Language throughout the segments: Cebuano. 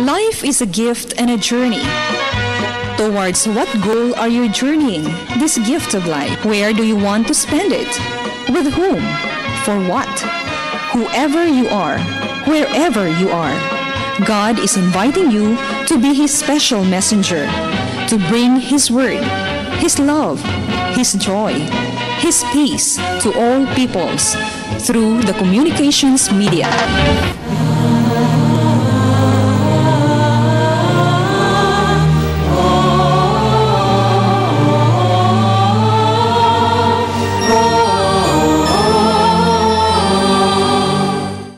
Life is a gift and a journey. Towards what goal are you journeying this gift of life? Where do you want to spend it? With whom? For what? Whoever you are, wherever you are, God is inviting you to be His special messenger, to bring His word, His love, His joy, His peace to all peoples through the communications media.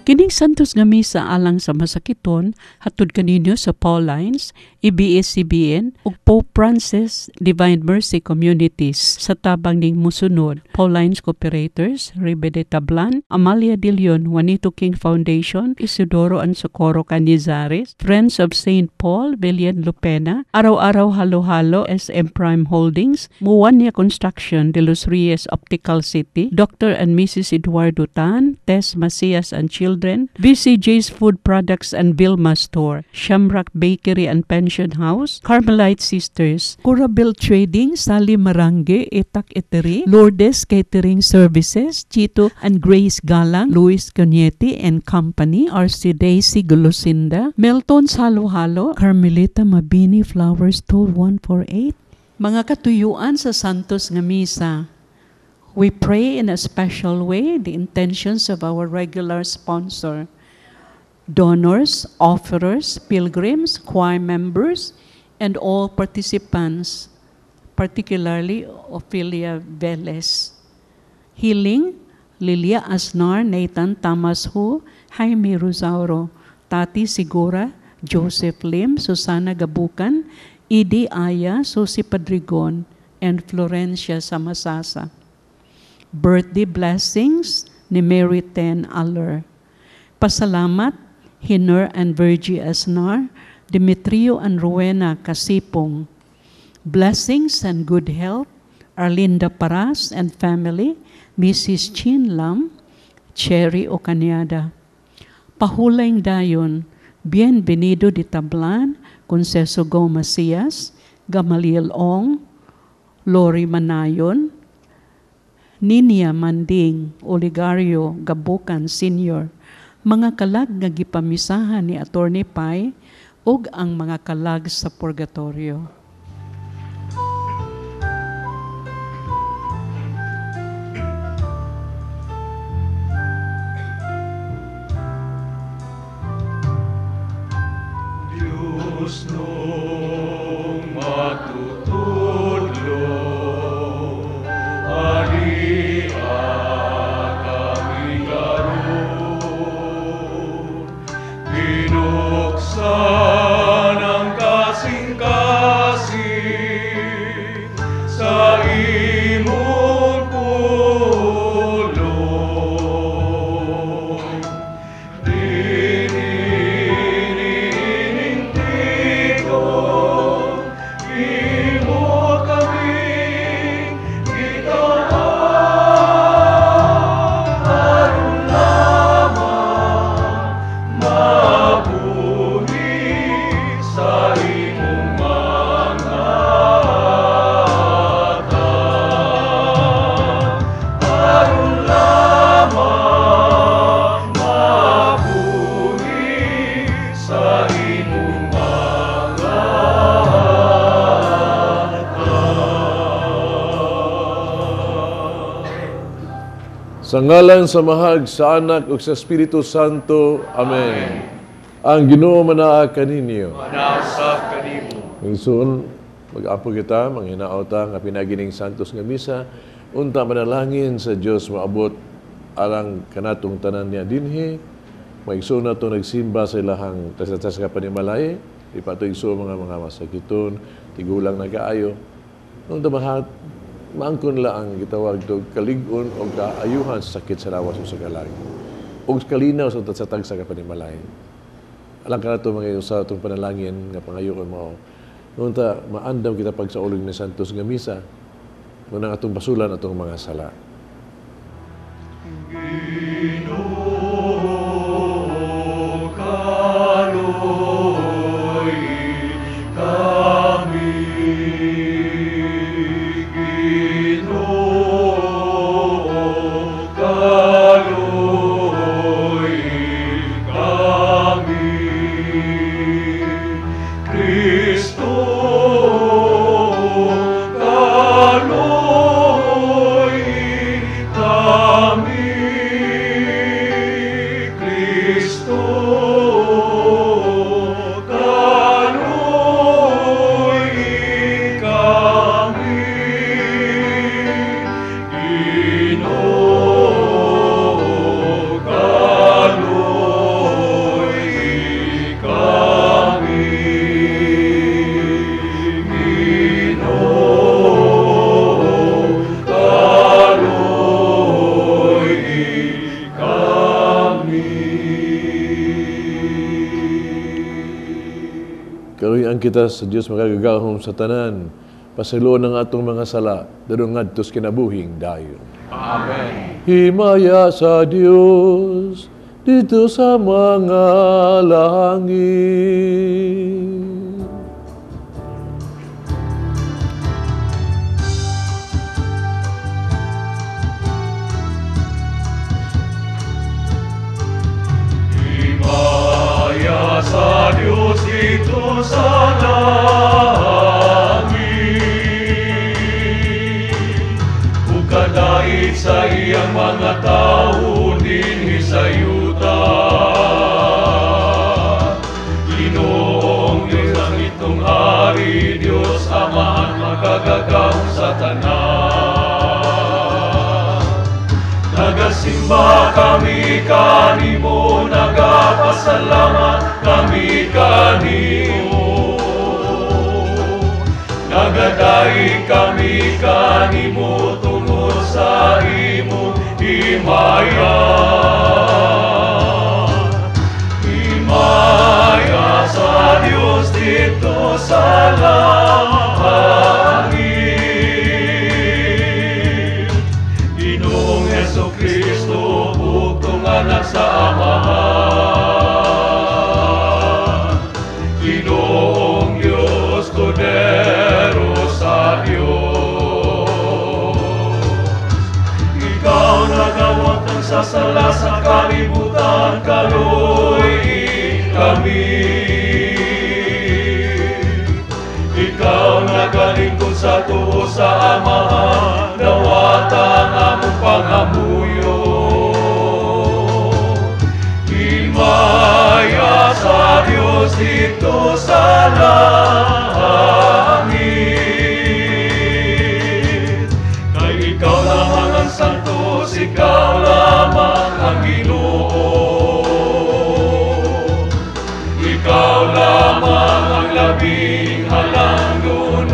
Kining Santos nga Misa alang sa masakiton hatud kaninyo sa Paulines, ABS-CBN ug Pope Francis Divine Mercy Communities sa tabang ning musunod: Paulines Cooperators, Ribe de Tablan, Amalia de Leon, Juanito King Foundation, Isidoro and Socorro Canizares, Friends of St. Paul, Villian Lupena, Araw-Araw Halo-Halo, SM Prime Holdings, Muwania Construction, De Los Reyes Optical City, Dr. and Mrs. Eduardo Tan, Tess Macias and Children, VCJ's Food Products and Vilma Store, Shamrock Bakery and Pension House, Carmelite Sisters, Corabel Trading, Sally Marange, Etak Etery, Lourdes Catering Services, Chito and Grace Galang, Luis Cañete and Company, RC Daisy Gulusinda, Melton Salo-Halo, Carmelita Mabini Flowers Toll 148. Mga katuyuan sa Santos nga Misa. We pray in a special way the intentions of our regular sponsor, donors, offerers, pilgrims, choir members, and all participants, particularly Ophelia Velez. Healing, Lilia Asnar, Nathan Thomas Hu, Jaime Rosauro, Tati Sigura, Joseph Lim, Susana Gabucan, Edie Aya, Susie Padrigon, and Florencia Samasasa. Birthday blessings ni Mary Ten Aller. Pasalamat, Hiner and Virgie Asnar, Demetrio and Rowena Kasipong. Blessings and good health, Arlinda Paras and family, Mrs. Chin Lam, Cherry Ocaniada. Pahulayng dayon, Bienvenido de Tablan, Conceso Go Macias, Gamaliel Ong, Lori Manayon, Ninia Manding, Oligario Gabucan Sr., mga kalag nga gipamisahan ni Attorney Pai ug ang mga kalag sa purgatorio. Diyos nung matutudlo, aria kami karon, binuksan ang kasing-kasing sa imong pulong. Dinining tigom, imo kaming gitawag, aron lamang mabuhi sa imong mga atang. Aron lamang mabuhi sa imong mga atang. Sa ngalan sa Mahag, sa Anak ug sa Espiritu Santo. Amen. Ang Ginoo manaa kaninyo. Manasa kanimo. Minsun, mag-apo kita, manghinaot ta nga pinagining Santos nga Misa, unta manalangin sa Dios maabot alang kanatong tanan niya dinhi. Maigsoon nato nagsimba sa ilahang tasa-tasa ka panimalay, di pa ito igsoon mga masakiton, tigulang na kaayo. Unta maangkon la ang gitawag to kalig-on o kaayuhan sa sakit sa lawas o sa kalag. O kalinaw sa tagsa ka panimalay. Alang ka nato mga sa atong panalangin nga pangayo mao. Unta maandam kita pagsaulog ni Santos nga Misa, unang atong basulan atong mga sala. Ginoo, kaluyahon. Kaluy-an kita sa Dios makagagahom sa tanan. Pasayloon ang atong mga sala, dadong ngadto sa kinabuhing dayon. Amen. Himaya sa Dios dito sa mga langit. Himaya sa Diyos dito sa langit, ug kadait sa iyang mga tawo dinhi sa yuta. Ginoong Diyos ang itong hari, Diyos Amahan makagagahom sa tanan. Nagasimba kami kanimo, nagapasalamat kami kanimo. Nagadaig kami kanimo tungod sa imong himaya. Himaya sa Dios dito sa langit. Ginoong Hesukristo, bugtong anak sa Amahan. Ginoong Diyos, Kordero sa Diyos. Ikaw nagawat sa sala sa kalibutan, kaluy kami. Ikaw nagalingkod sa tuo sa Amahan, dawata ang among panghamuyo. Himaya sa Diyos dito sa langit. Kay ikaw lamang ang santos, ikaw lamang ang Ginoo. Ikaw lamang ang labing halangdon,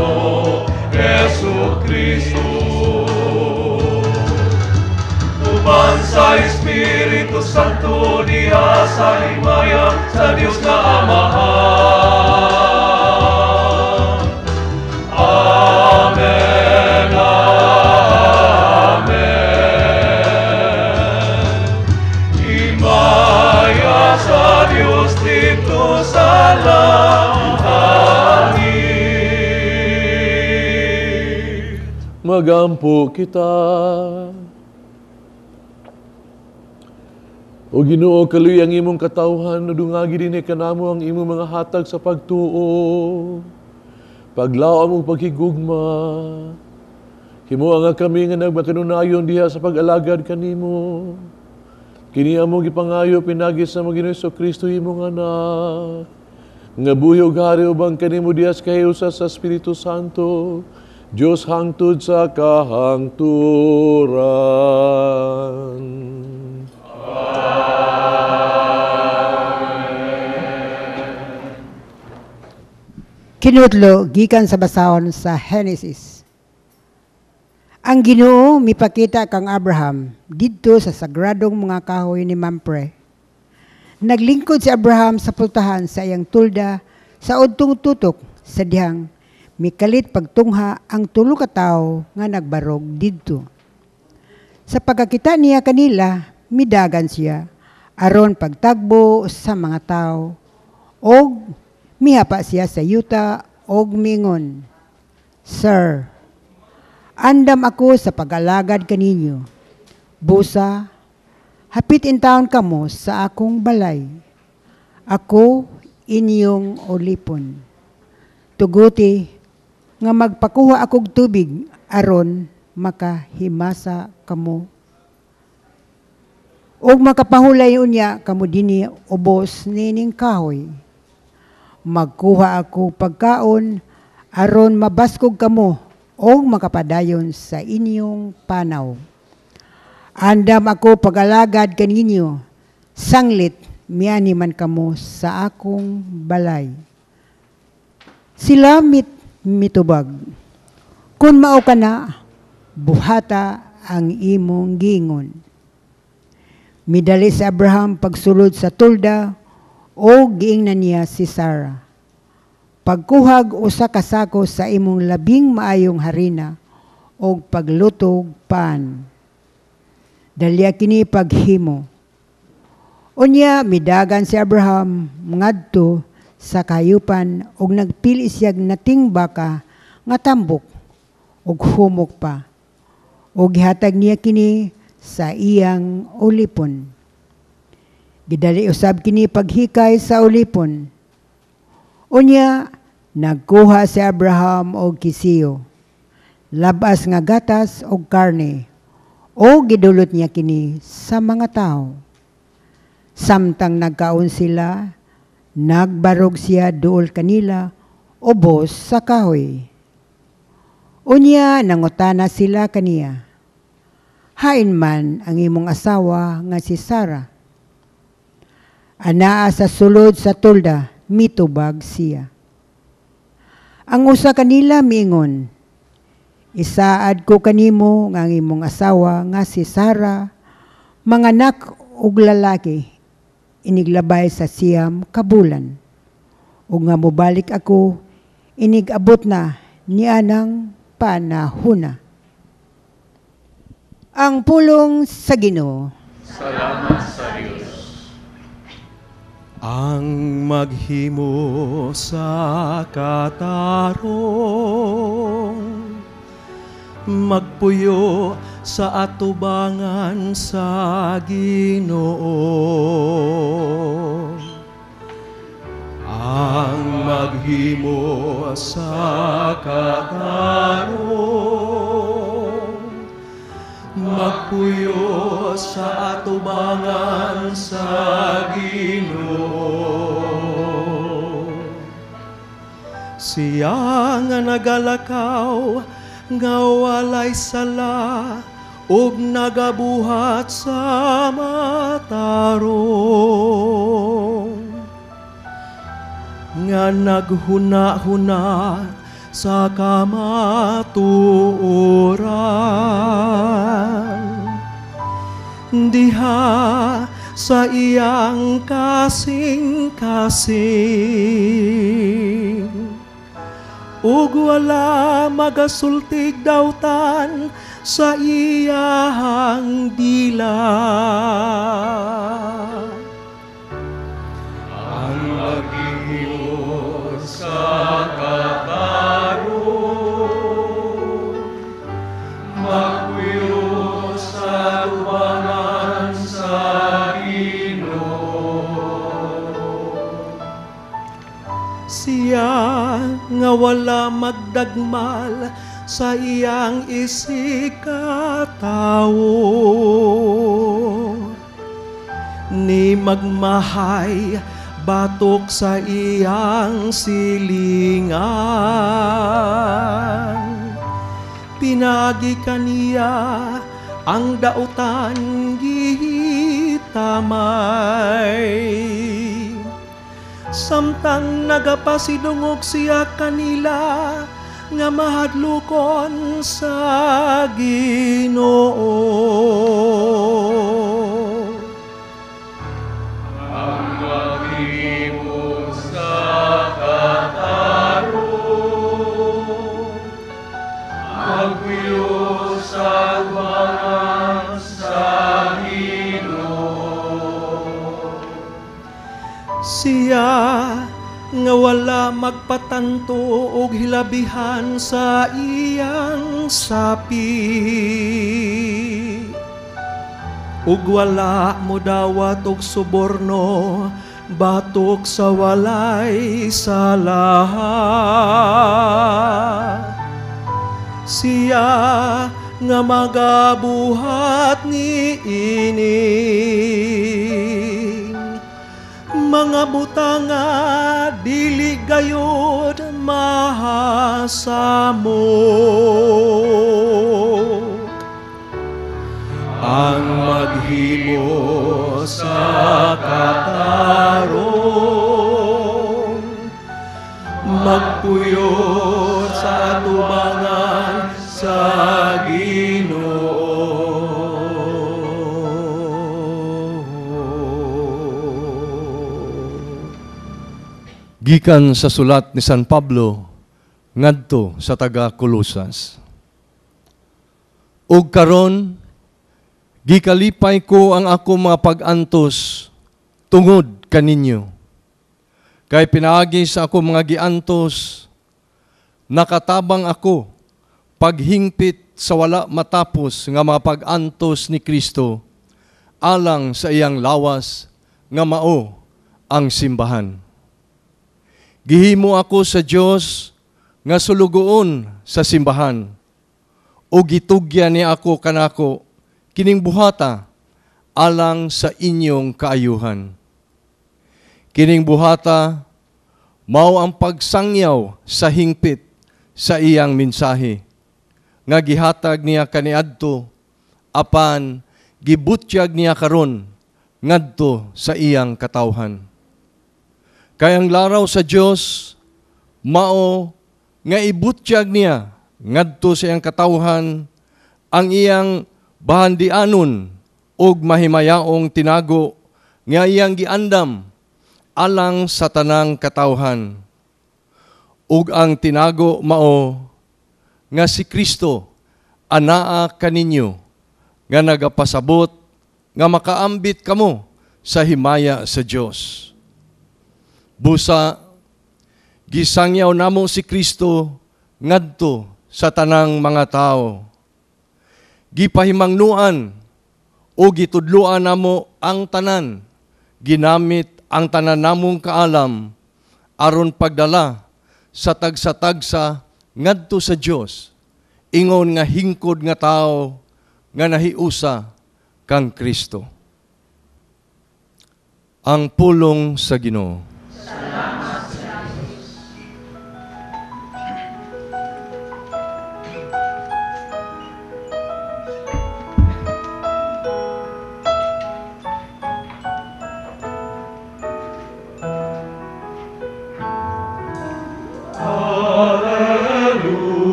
Jesu Kristo. Uban sa Espiritu Santo diha sa himaya sa Dios nga Amahan. Amen. Amen. Himaya sa Dios dito sa langit. Magampo kita. O Ginoo, kaluy ang imong katawhan, nadungagi dinhi kanamo ang imong mga hatag sa pagtuo. Paglaom ug paghigugma. Himoa nga kami nga nagmakanunayon diha sa pag-alagad kanimo. Kini among gipangayo pinagi sa among Ginoo Kristo imong anak. Nga buhi ug hari ubang kanimo diha sa kahiusa sa Espiritu Santo, Dios hangtod sa kahangturan. Kinutlo gikan sa basahon sa Henesis. Ang Ginoo mipakita kang Abraham didto sa sagradong mga kahoy ni Mamre. Naglingkod si Abraham sa pultahan sa iyang tulda sa udtong tutok sa dihang mikalit pagtungha ang tulo ka tawo nga nagbarog didto. Sa pagkakita niya kanila, midagan siya aron pagtagbo sa mga tawo og mihapa siya sa yuta og mingon, "Sir, andam ako sa pag-alagad kaninyo. Busa, hapit in town kamo sa akong balay. Ako inyong ulipon. Tuguti nga magpakuha akog tubig aron makahimasa kamo. Og makapahulay unya kamo dinhi ubos nining kahoy. Magkuha ako pagkaon aron mabaskog kamo og makapadayon sa inyong panaw. Andam ako pag-alagad kaninyo, sanglit miani man kamo sa akong balay." Sila mitubag, "Kun mao ka na, buhata ang imong giingon." Midali si Abraham pagsulod sa tulda o giingnan niya si Sarah. Pagkuhag usa ka sako sa imong labing maayong harina og paglutog pan. Dalya kini paghimo. Unya midagan si Abraham ngadto sa kahayupan og nagpili siyag nating baka nga tambok og humok pa. Og gihatag niya kini sa iyang ulipon. Gidali usab kini paghikay sa ulipon. Unya nagkuha si Abraham og kisiyo, labas nga gatas og karne, o gidulot niya kini sa mga tao. Samtang nagkaon sila, nagbarog siya duol kanila ubos sa kahoy. Unya nangutana sila kaniya, "Hain man ang imong asawa nga si Sara?" "Anaa sa sulod sa tolda," mitubag siya. Ang usa kanila miingon, "Isaad ko kanimo nga ang imong asawa nga si Sara manganak og lalaki iniglabay sa 9 ka bulan, ug nga mobalik ako inig abot na nianang panahona." Ang pulong sa Ginoo. Salamat sa Dios. Ang maghimo sa katarong, magpuyo sa atubangan sa Ginoo. Ang maghimo sa katarong, magpuyo sa atubangan sa Ginoo. Siya nga nagalakaw nga walay sala ug nagabuhat sa matarong, nga naghuna-huna sa kamatuoran, diha sa iyang kasing-kasing, ug wala magasultig dautan sa iyang dila. Ang maghimo sa katarong, magpuyo sa atubangan sa Ginoo. Siya nga wala magdagmal sa iyang isigkatawo, ni magmahay batok sa iyang silingan. Pinagi kaniya ang dautan gitamay, samtang nagapasidungog siya kanila nga mahadlokon sa Ginoo. Ang maghimo sa katarong, magpuyo sa atubangan sa Ginoo. Siya nga wala magpatanto og hilabihan sa iyang sapi, ug wala modawat og suborno batok sa walay sala. Siya nga magabuhat niini mga butanga dili gayod mahasamok. Ang maghimo sa katarong, magpuyo sa atubangan sa Ginoo. Gikan sa sulat ni San Pablo ngadto sa taga Colosas. Ug karon gikalipay ko ang ako mga pag-antos tungod kaninyo. Kay pinaagi sa ako mga giantos, nakatabang ako paghingpit sa wala matapos nga mga pag-antos ni Kristo alang sa iyang lawas nga mao ang simbahan. Gihimo ako sa Dios nga sulugoon sa simbahan, o gitugyan niya ako kanako kining buhata alang sa inyong kaayuhan. Kining buhata mao ang pagsangyaw sa hingpit sa iyang mensahe nga gihatag niya kaniadto apan gibutyag niya karon ngadto sa iyang katawhan. Kay ang laraw sa Dios mao nga ibutyag niya ngadto sa iyang katawhan ang iyang bahandianon ug mahimayaong tinago nga iyang giandam alang sa tanang katawhan. Ug ang tinago mao nga si Kristo anaa kaninyo nga nagapasabot nga makaambit kamo sa himaya sa Dios. Busa gisangyaw namo si Kristo ngadto sa tanang mga tao. Gipahimangnuan o gitudloan namo ang tanan, ginamit ang tanan namong kaalam aron pagdala sa tagsa-tagsa ngadto sa Dios, ingon nga hingkod nga tao nga nahiusa kang Kristo. Ang pulong sa Ginoo.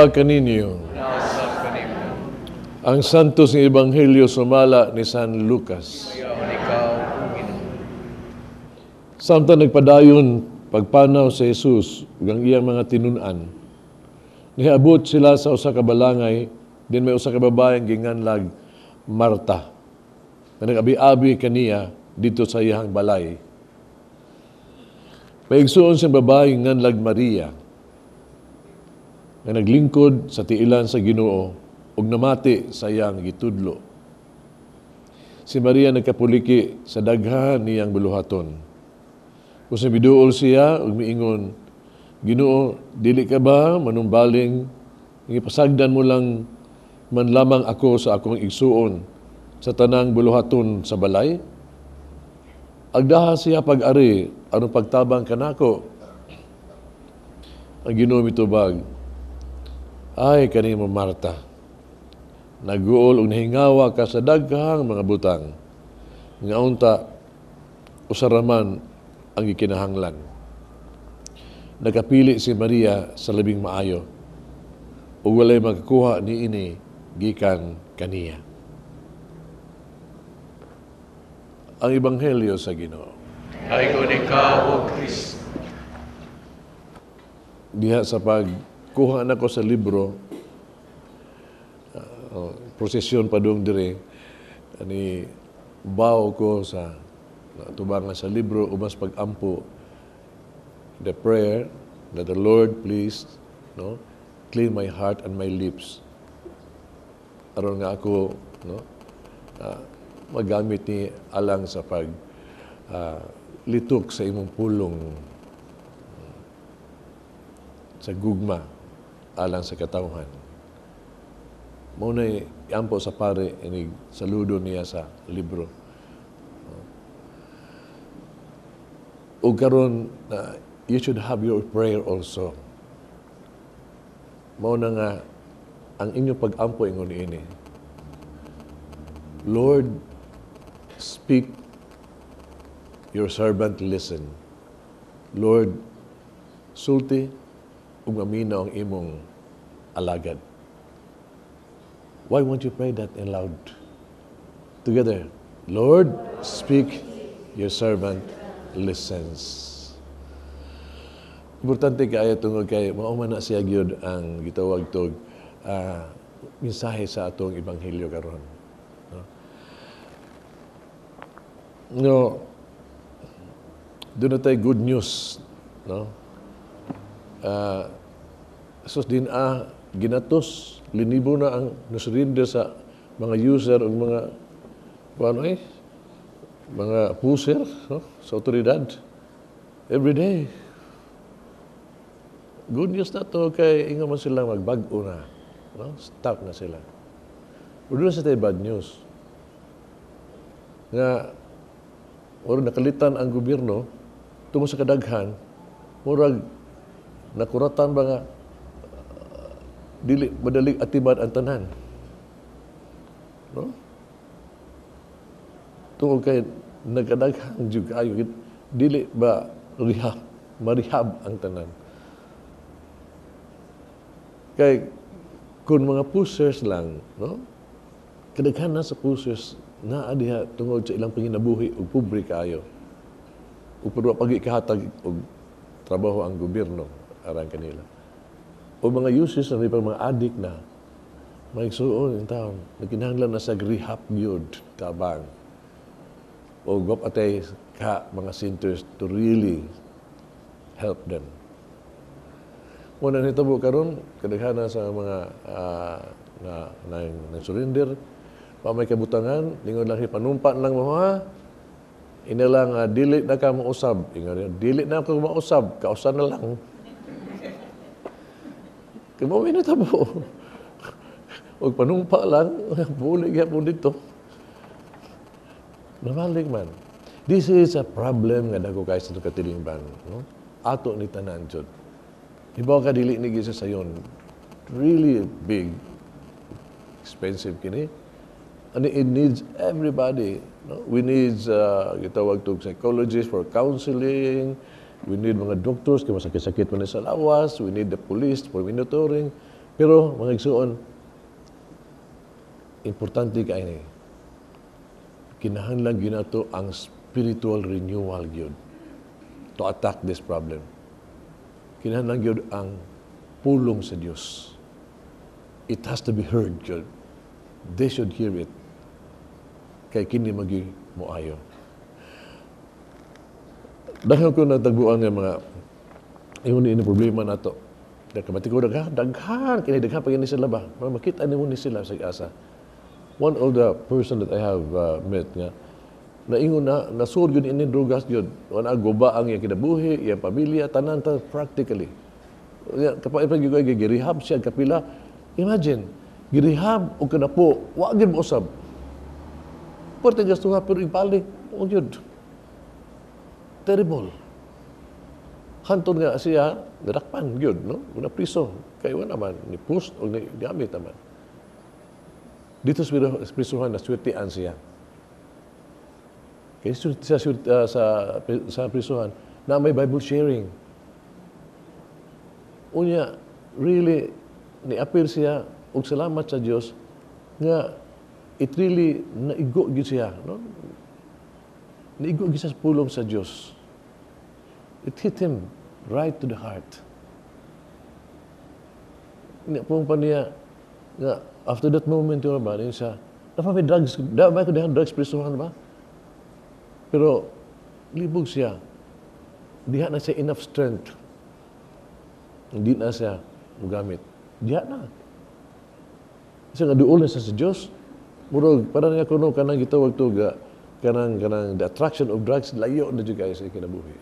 Kaninyo. Ang Santos ng Ebanghelyo sumala ni San Lucas. Samtang nagpadayon pagpanaw sa Jesus ug ang iyang mga tinun-an, niabot sila sa usa ka balangay, din may usa ka babae ang ginganlag Marta, na nag-abi-abi kaniya dito sa iyang balay. May igsuon siyang babae nganlag Maria, nga naglingkod sa tiilan sa Ginoo ug namati sa iyang gitudlo. Si Maria nagkapuliki sa daghan niyang buluhaton. Kung sa biduol siya ug miingon, Ginoo, dili ka ba manumbaling ipasagdan mo lang man lamang ako sa akong igsuon sa tanang buluhaton sa balay? Agdaha siya pag-ari aron pagtabang kanako. Ang Ginoo mitubag, ay kanimo Marta, naguol og nahingawa ka sa daghang mga butang, nga unta usaraman ang gikinahanglan. Nakapili si Maria sa labing maayo, ug walay makakuha niini gikan kaniya. Ang Ebanghelyo sa Ginoo. Dayon ikaw, O Kristo. Diha sa pagkuha nako sa libro, prosesyon padung dire ani Bow ko sa tubangan sa libro umas pag-ampo, the prayer that the Lord, please, no, clean my heart and my lips aron nga ako, no, magamit ni alang sa pag litok sa imong pulong sa gugma alang sa katawhan. Mao na iampo sa pare inig saludo niya sa libro. Ug karon you should have your prayer also. Mao na nga ang inyong pag-ampo ingon ini. Lord, speak, your servant listen. Lord, sulti ug maminaw ang imong alagad. Why won't you pray that in loud? Together. Lord, speak, your servant listens. Importante kaayo tungod kay mao man na siya gyud ang gitawag tog mensahe sa atong ebanghelyo karon. No? No, duna tay good news, no? Sus din ginatos, linibo na ang nasurrender sa mga user o mga ano eh, mga pusher, no, sa otoridad every day. Good news na to kay ingon man sila magbag-o na, no? Stop na sila. Pero duna sad tay bad news. Nga murag nakalitan ang gobyerno tungod sa kadaghan, murag nakuratan ba nga dili madali atiman ang tanan. No? Tungod kay nagkadaghan jud kaayo, dili ba rehab, marehab ang tanan. Kay kung mga pushers lang, no? Kadaghan na sa pushers naa diha tungod sa ilang panginabuhi ug pobre kaayo. Ug pero pag ikahatag og trabaho ang gobyerno alang kanila. O mga users na pa mga addict na, mga igsuon in town, nagkinahanglan na sa rehab gyud tabang. O gop atay ka mga centers to really help them. Muna nitabo karon kadaghanan sa mga na surrender pa may kabutangan, lingon lang panumpa lang mo ha. Ina lang dili na ka mausab. Ingon niya, dili na ako mausab, kausan na lang. Kay mao may natabo. Og panumpa lang, buli gyapon dito. Nabalik man. This is a problem nga dako kay sa katilingban, no? Ato ni tanan jud. Ibaw ka dili ni sa sayon. Really big, expensive kini. And it needs everybody. No? We need gitawag to psychologists for counseling. We need mga doctors kay masakit-sakit man sa lawas. We need the police for monitoring. Pero mga igsuon, importante kay ni. Kinahanglan gyud nato ang spiritual renewal gyud to attack this problem. Kinahanglan gyud ang pulong sa Dios. It has to be heard gyud. They should hear it. Kay kini magi moayo. Daghan ko natagbuan nga mga ingon ni problema nato. Daghan ko daghan, daghan kini daghan pa gini sila ba. Makita nimo ni sila sa asa. One of the person that I have met nga naingon na nasuod gyud ini drugas gyud. Wala guba ang iyang kinabuhi, iyang pamilya, tanan ta practically. Ya, kapag gyud gi-rehab siya kapila. Imagine, gi-rehab og kanapo, wa gyud mousab. Porte gastuha pero ibalik o gyud. Terrible. Hantod nga siya nadakpan gyud, no? Una priso kay wala man ni post o ni gamit naman. Dito sa prisuhan na swertian siya. Kay sa prisuhan na may Bible sharing. Unya, really ni-appeal siya og salamat sa Dios nga it really naigo gyud siya, no? Naigo gyud siya sa pulong sa Dios. It hit him right to the heart. Niya pong pa niya nga after that moment yun ba, niya siya, dapat may drugs, dapat may drugs prisuhan ba? Pero libog siya. Diha na siya enough strength. Hindi na siya mugamit. Diha na. Kasi nga duol na siya sa Diyos. Murag, para niya kuno kanang gitawag to ga, kanang the attraction of drugs, layo na jud kayo sa kinabuhi.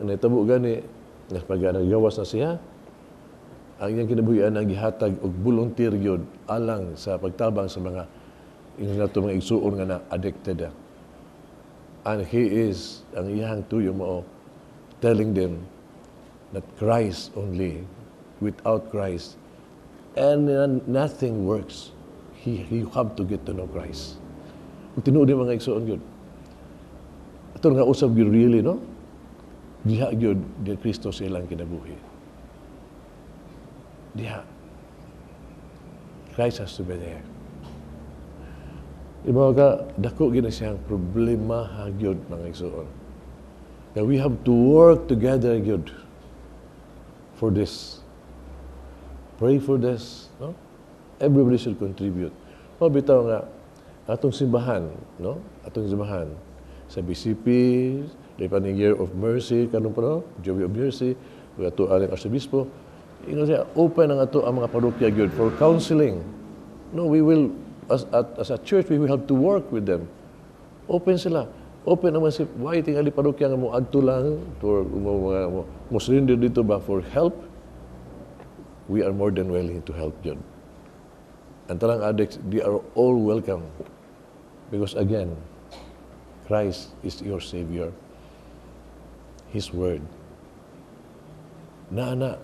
Ang nahitabo gani, nga pag nagawas na siya, ang iyang kinabuhian ang gihatag og volunteer gyud alang sa pagtabang sa mga ingon nato mga igsuon nga na addicted na. And he is, ang iyang tuyo mao, telling them that Christ only, without Christ, and nothing works. You have to get to know Christ. Kung tinuod yung mga igsuon gyud. Ato nga usab gyud really, no? Diha gyud di Kristo sa ilang kinabuhi. Diha. Christ has to be there. Iba ka, dako gyud na siyang problema ha gyud, mga igsuon. That we have to work together gyud for this. Pray for this, no? Everybody should contribute. Mao bitaw nga atong simbahan, no? Atong simbahan sa BCP, di pa ning Year of Mercy, karon pa, no? Joy of Mercy, ug ato aling Arsobispo, ingon siya, open ang ato ang mga parokya gyud for counseling. No, we will as a church, we will have to work with them. Open sila. Open naman si why tingali parokya nga mo adto lang for mo surrender dito ba for help. We are more than willing to help yun. Ang tanang addicts, they are all welcome. Because again, Christ is your Savior. His Word. Na na,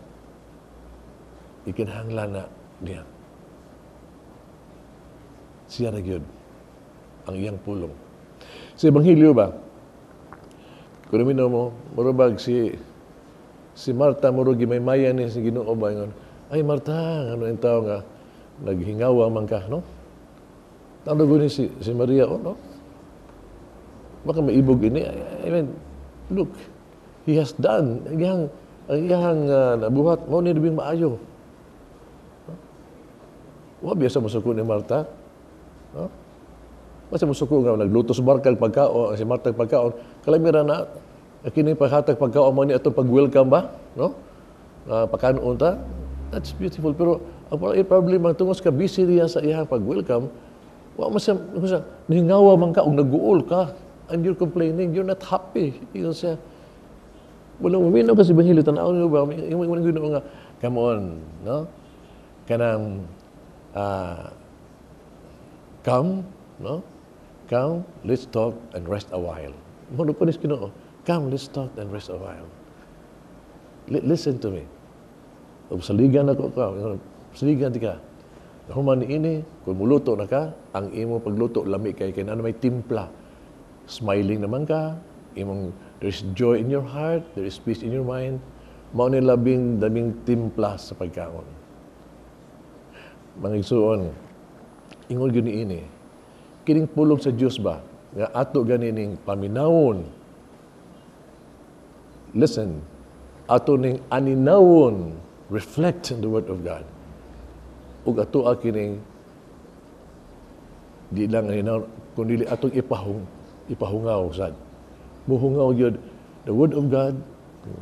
ikinahanglan na niya. Siya na gyud ang iyang pulong. Sa Ebanghelyo ba, kung naminaw mo, murabag si Marta, murag gimaymaya ni si Ginoo ba, ingon, "Ay Marta, ano yung tao nga, naghingawa man ka, no?" Tawag ni si Maria, oh, no? Baka maibog ini. I mean, look, he has done, ang iyang nabuhat, mao ni labing maayo. No? Wa biya sa musuko ni Marta. No? Basta musuko nga nagluto sa barkag pagkaon, si Marta pagkaon, kalamira na kini paghatag pagkaon mo ni atong pag-welcome ba, no? Pakanon ta. That's beautiful, pero ang problema tungod ka busy riya sa iyang pag-welcome, wa man siya nihingawa man ka og naguol ka and you're complaining, you're not happy. Ingon siya. Wala mo minaw kasi Ebanghelyo, tan-aw niyo ba? Ingon Ginoo nga, come on, no? Kanang come, no? Come, let's talk and rest a while. Mo pa ni Ginoo. Come, let's talk and rest a while. Listen to me. Ug saligan ako ka, saligan ti ka. Human ni ini, kung muluto na ka, ang imo pagluto lami kay kay ano may timpla. Smiling naman ka, imong there's joy in your heart, there is peace in your mind. Mao ni labing daming timpla sa pagkaon. Mga igsuon, ingon gyud ni ini. Kining pulong sa Dios ba nga ato ganining paminawon. Listen, ato ning aninawon, reflect in the word of God. Ug ato kining di lang aninawon kundi atong ipahungaw sad. Muhungaw gyud the word of God,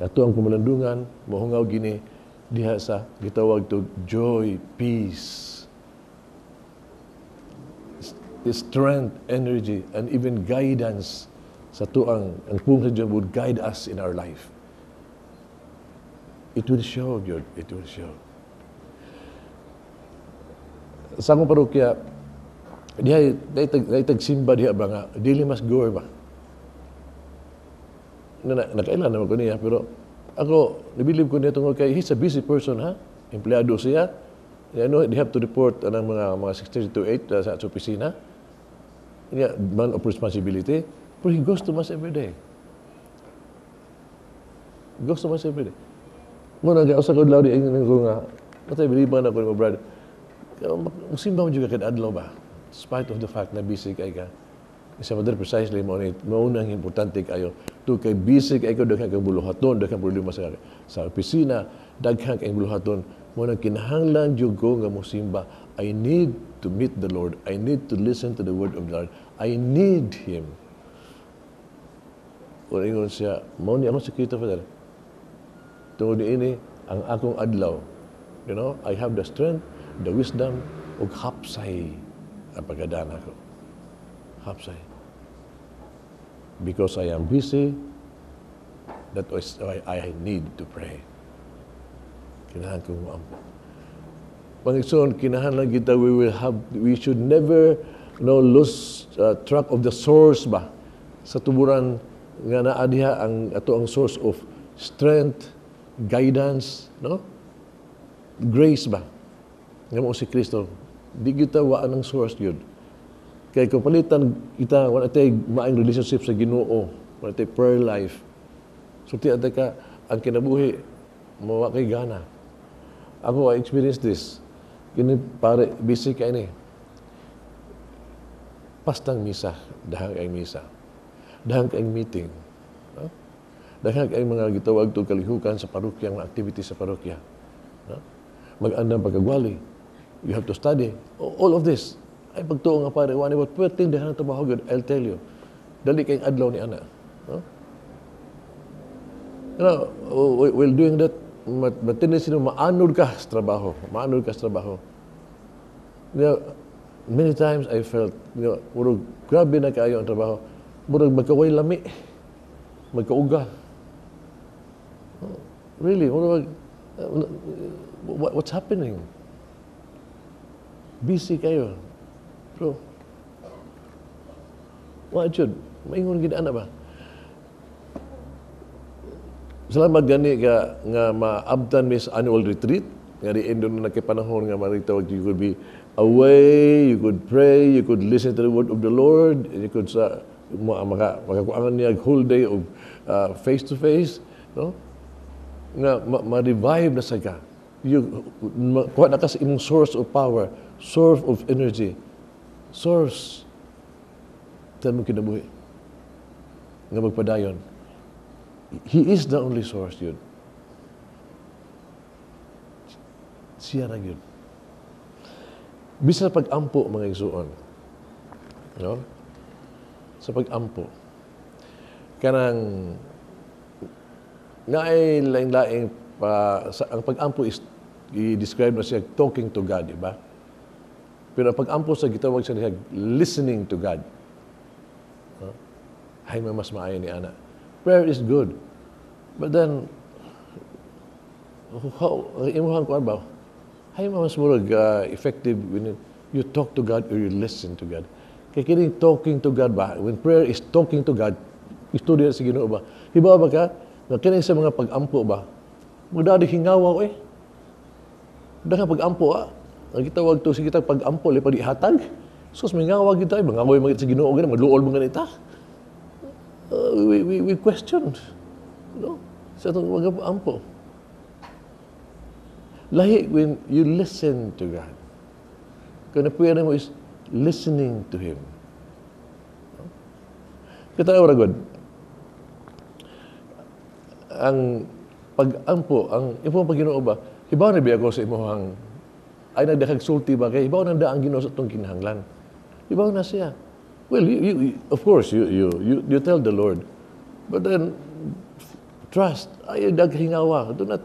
ato ang pamalandungan, muhungaw gini diha sa gitawag to joy, peace, strength, energy, and even guidance sa tuang ang pulong sa Diyos would guide us in our life. It will show, gyud. It will show. Sa akong parokya, diha, diha tagsimba diha ba nga, dili mas goer ba? Na, nakailan naman ko niya, pero ako, nibilib ko niya tungkol kay, he's a busy person, ha? Empleyado siya. You know, they have to report anang mga 6:30 to 8 sa opisina. Yeah, man of responsibility. But he goes to mass every day. Goes to mass every day. Mo na usa ka adlaw di ingon ko nga, matay biliban ako ni mo brother. Musimba mo juga kada adlaw ba? Despite of the fact na busy kay ka. Isa mo precisely mo ni mao nang importante kayo. To kay busy kay ko, daghan kang buluhaton, daghan problema sa opisina, daghan kay buluhaton. Mo nang kinahanglan jud ko nga mosimba. I need to meet the Lord. I need to listen to the word of the Lord. I need Him. Kung ingon siya, mao ni akong sekreto, Father. Tungod niini, ang akong adlaw, I have the strength, the wisdom, ug hapsay ang pagkadana ko. Hapsay. Because I am busy, that is why I need to pray. Kinahanglan kong moampo. Pangigsoon, kinahanglan kita, we should never lose track of the source ba sa tuburan nga naa diha ang ato ang source of strength, guidance, no? Grace ba? Nga mao si Kristo. Di kita waan ang source yun. Kay kung palitan kita, wala tay maayong relationship sa Ginoo, wala tay prayer life. So ti ka ang kinabuhi mawa kay gana. Ako, I experience this. Kini pare busy kay ni. Pastang misa, dahang kay misa. Dahang kay meeting. No? Dahang kay mga gitawag to kalihukan sa parokya, mga activities sa parokya. No? Mag-andam pagkagwali. You have to study. All of this. Ay pagtuo nga pare, wani but pwede dahan ang trabaho gud, I'll tell you. Dali kay adlaw ni ana. No? While doing that, matendency mo maanod ka sa trabaho. Maanod ka sa trabaho. Many times I felt, murag grabe na kaayo ang trabaho. Murag magkaway lami. Magkauga. Oh, really, murag, what's happening? Busy kayo. Pero, wa jud, maingon gid ana ba? Salamat gani ka nga maabtan mi sa annual retreat nga diin doon na panahon nga maritawag you could be away, you could pray, you could listen to the word of the Lord, you could sa maka makakuangan niya whole day of face to face, no? Nga ma-revive na sa ka. You kuha na ka sa imong source of power, source of energy, source sa imong kinabuhi nga magpadayon. He is the only source yun. Siya ra yun. Bisan pag-ampo, mga igsuon. No? Sa pag-ampo. Kanang naay laing-laing pa, sa, ang pag-ampo is i-describe na siya talking to God, di ba? Pero ang pag-ampo sa gitawag sa niya listening to God. No? Ay, mas maayo ni ana. Prayer is good. But then, how, imuhang kuan ba? Ay, mas murag effective when you talk to God or you listen to God. Kaya kining talking to God ba? When prayer is talking to God, istorya sa Ginoo ba? Hibaw ba ka? Nga kining sa mga pag-ampo ba? Magdadi hingawaw eh. Daghang pag-ampo ah. Ang gitawag to sa kita pag-ampo, lipa di hatag. Sus, may ngawag kita eh. Mangaway mga sa Ginoo gani, magluol mga nita. We questioned. No? Sa atong mga ampo. Lahi when you listen to God. Kung napuyan mo is listening to Him. No? Kita ora God. Ang pag-ampo, ang imong pag-Ginoo ba, hibaw na biya ko sa imong ay nagdakag sulti ba kay hibaw na ang Ginoo sa atong kinahanglan. Hibaw na siya. Well, of course, you tell the Lord. But then, trust. Ay, daghingawa. Do not,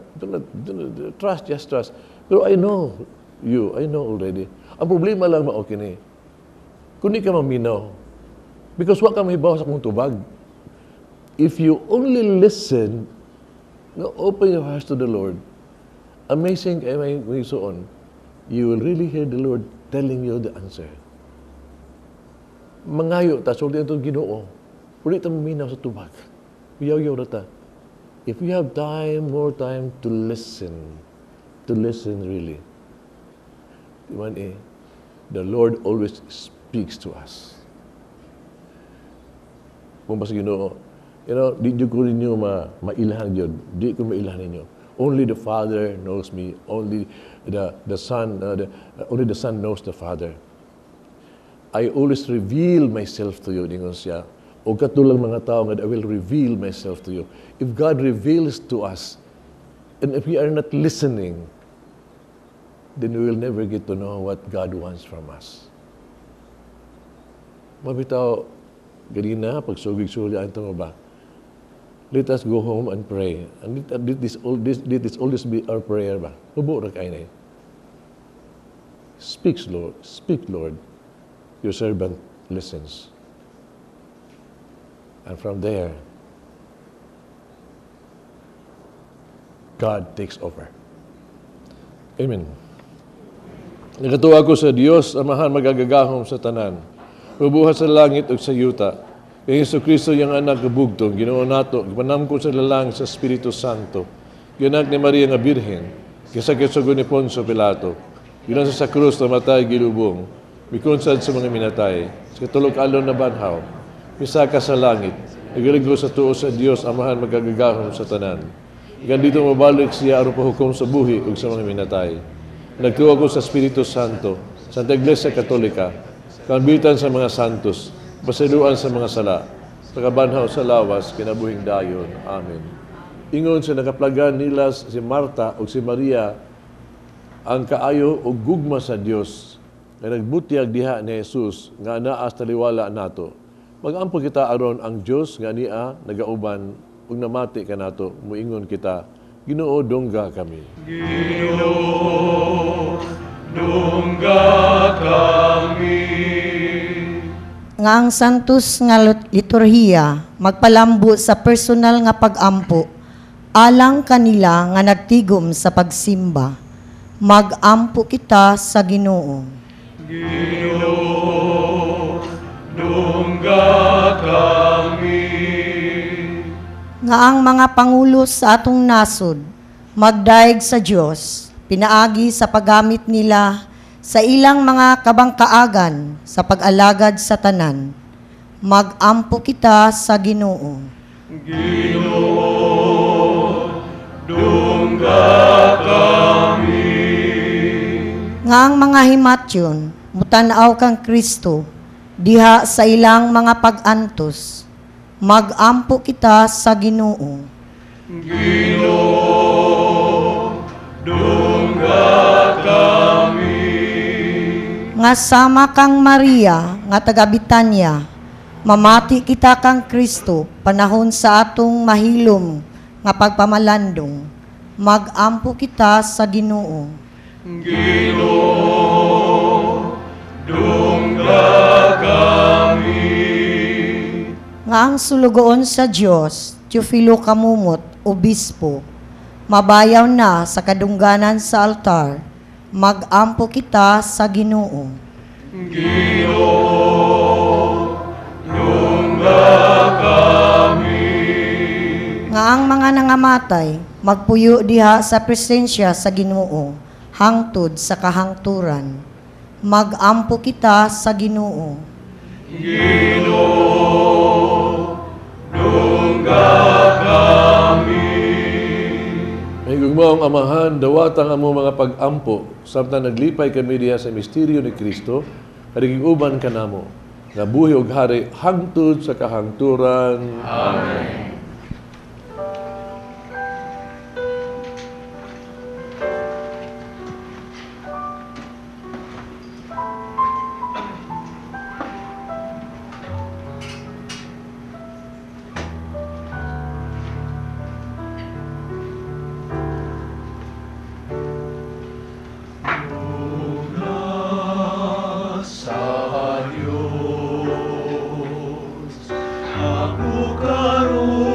trust, just trust. Pero I know you. I know already. Ang problema lang mao kini. Kung di ka maminaw, because wa ka mahibaw sa akong tubag. If you only listen, no, open your hearts to the Lord, amazing kay may so on, you will really hear the Lord telling you the answer. Mangayo ta, sulti itong Ginoo. Pwede ta maminaw sa tubag. Uyaw-yaw na ta. If you have time, more time to listen really. Di man eh, the Lord always speaks to us. Kung ba sa Ginoo, di ko ninyo mailhan yun. Di ko mailhan ninyo. Only the Father knows me. Only the Son, only the Son knows the Father. I always reveal myself to you, ningon siya. O katulang mga tao nga, I will reveal myself to you. If God reveals to us, and if we are not listening, then we will never get to know what God wants from us. Mabitaw, ganina, pagsugig-suli ang tungo ba? Let us go home and pray. And let this always be our prayer ba? Hubo ra kay na. Speak, Lord. Speak, Lord. Your servant listens. And from there, God takes over. Amen. Nagatuwa ko sa Dios, Amahan magagagahom sa tanan. Mabuhat sa langit ug sa yuta. Kay Hesus Kristo iyang anak bugtong, Ginoo nato, gipanamko sa lalang sa Espiritu Santo. Gianak ni Maria nga Birhen, gisakit sa ni Poncio Pilato. Gilan sa krus namatay gilubong, mikunsad sa mga minatay, sa katulog alon na banhaw, misaka sa langit, nagaligro sa tuo sa Dios, Amahan magagagahom sa tanan. Ikan dito mabalik siya aron pahukom sa buhi ug sa mga minatay. Nagtuo ko sa Espiritu Santo, Santa Iglesia Katolika, kambitan sa mga santos, pasiluan sa mga sala, sa kabanhaw sa lawas, kinabuhing dayon. Amen. Ingon sa nakaplagan nila si Marta ug si Maria ang kaayo og gugma sa Dios nga nagbutyag diha ni Jesus nga anaa sa taliwala nato. Magampo kita aron ang Dios nga niya nagauban ug namati kanato, muingon kita, Ginoo, dungga kami. Ginoo, dungga kami. Nga ang santos nga liturhiya magpalambo sa personal nga pag-ampo alang kanila nga nagtigom sa pagsimba. Mag-ampo kita sa Ginoo. Ginoo, dungga kami. Nga ang mga pangulo sa atong nasod magdaig sa Dios pinaagi sa paggamit nila sa ilang mga kabangkaagan sa pag-alagad sa tanan. Mag-ampo kita sa Ginoo. Ginoo, dungga kami. Nga ang mga himatyon mutan-aw kang Kristo diha sa ilang mga pag-antos. Mag-ampo kita sa Ginoo. Ginoo, dungga kami. Nga sama kang Maria nga taga Bitanya, mamati kita kang Kristo panahon sa atong mahilom nga pagpamalandong. Mag-ampo kita sa Ginoo. Ginoo, dungga kami. Nga ang sulugoon sa Dios, Teofilo Camomot, Obispo, mabayaw na sa kadungganan sa altar. Mag-ampo kita sa Ginoo. Ginoo, dungga kami. Nga ang mga nangamatay magpuyo diha sa presensya sa Ginoo hangtod sa kahangturan. Mag-ampo kita sa Ginoo. Ginoo, dungga kami. Mahigugmaong Amahan, dawatang among mga pag-ampo, samtang naglipay kami diha sa misteryo ni Kristo, karigig-uban kanamo, nga buhi og hari hangtod sa kahangturan. Amen. Sa Diyos, ako karon.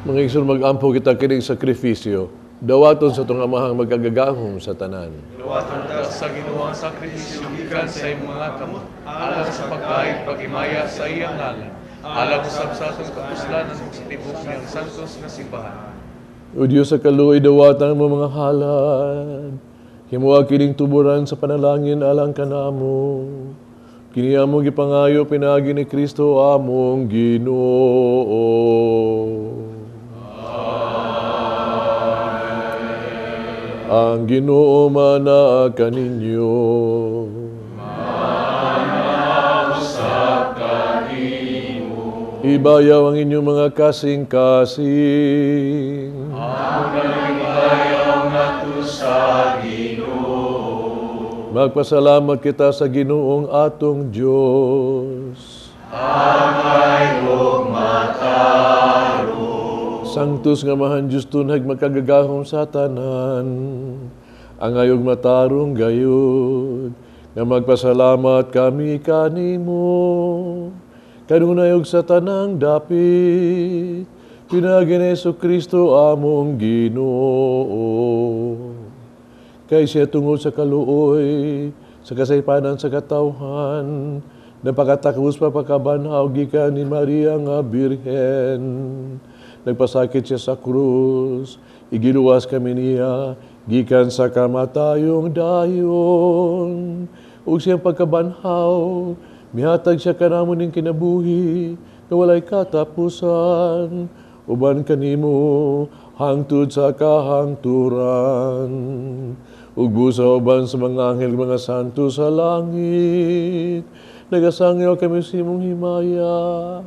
Mga igsoon, mag-ampo kita kining sakripisyo, dawaton sa itong amahang magagagahom sa tanan. Dawaton ta sa Ginoo ang sakripisyo gikan sa imong mga kamot, alang sa pagkain pagimaya sa iyang ngalan, alang usab sa atong kapuslanan ug sa tibuok niyang santos nga simbahan. O Diyos sa kaluoy, dawatan mo mga halad, himoa kining tuburan sa panalangin alang kanamo. Kini among gipangayo pinaagi ni Kristo among Ginoo. Ang Ginoo manaa kaninyo. Manausap kanimo. Ibayaw ang inyong mga kasing-kasing. Amo nang ibayaw ngadto sa Ginoo. Magpasalamat kita sa Ginoong atong Dios. Angay og matarong. Sanctus nga mahan Diyos tunhag makagagahom sa tanan, angay og matarong gayud, nga magpasalamat kami kanimo, kanunay og sa tanang dapit, pinaagi ni Jesucristo among Ginoo. Kay siya tungod sa kaluoy, sa kasaypanan sa katawhan, napakatakos pa pagkabanhaw gikan ni Maria nga Birhen. Nagpasakit siya sa krus, igiluwas kami niya, gikan sa kamatayong dayon. Ug siyang pagkabanhaw, mihatag siya kanamo ning kinabuhi, nga walay katapusan, uban kanimo hangtod sa kahangturan. Ug busa uban sa mga anghel, mga santo sa langit, nagasangyaw kami sa imong himaya,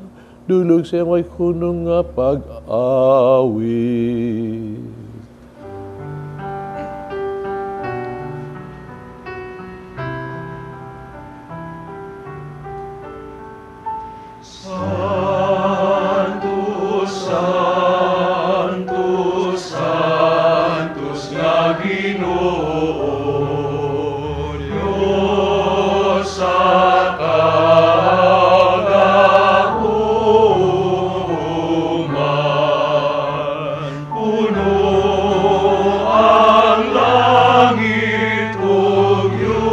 dulog sa iyang way hunong nga pag-awit. Santos, Santos, Santos nga Ginoo, Diyos sa kagahuman. Puno ang langit ug yuta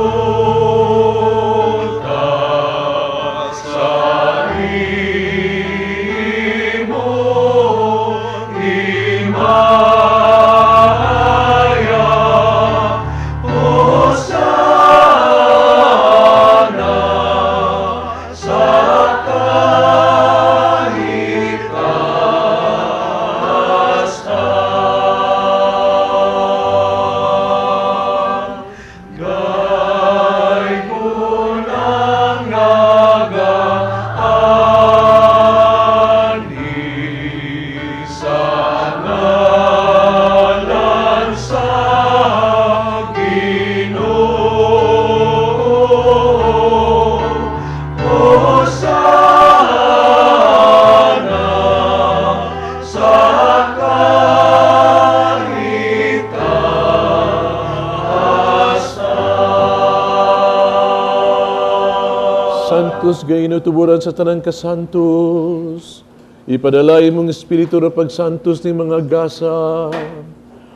sa imong himaya. Hosana sa kahitasan. Daygon ang nagaanhi sa ngalan sa Ginoo. Hosana sa kahitasan. Santos gayuno tuburan sa tanang kasantos, ipadala imong espiritu ra pagsantos ni mga gasa,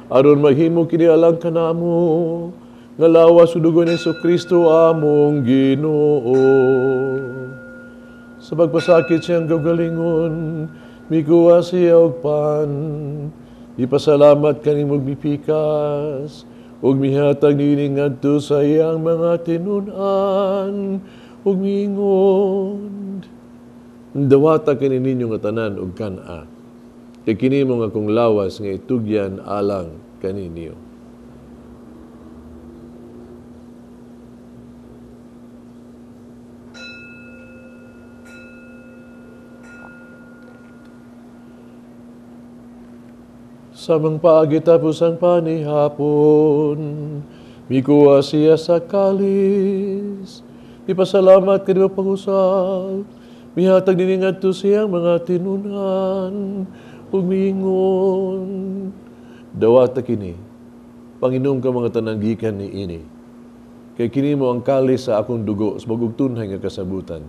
aron mahimo kini alang kanamo, nga lawas ug dugo ni Jesucristo among Ginoo. Sa pagpasakit siyang kaugalingon, mikuha siya og pan, ipasalamat kanimo mipikas, ug mihatag niini ngadto sa iyang mga tinun-an, ug miingon, dawata kini ninyo nga tanan og kan-a, kay kini mo nga akong lawas nga itugyan alang kaninyo. Samang paagi tapos ang panihapon, mikuha siya sa kalis, ipasalamat kanimo pag-usab, mihatag nini ngadto siyang mga tinunan, ug miingon, dawata kini, panginom ka mga tanang gikan ni ini, kay kini mo ang kalis sa akong dugo sa bagong tunhay nga kasabutan,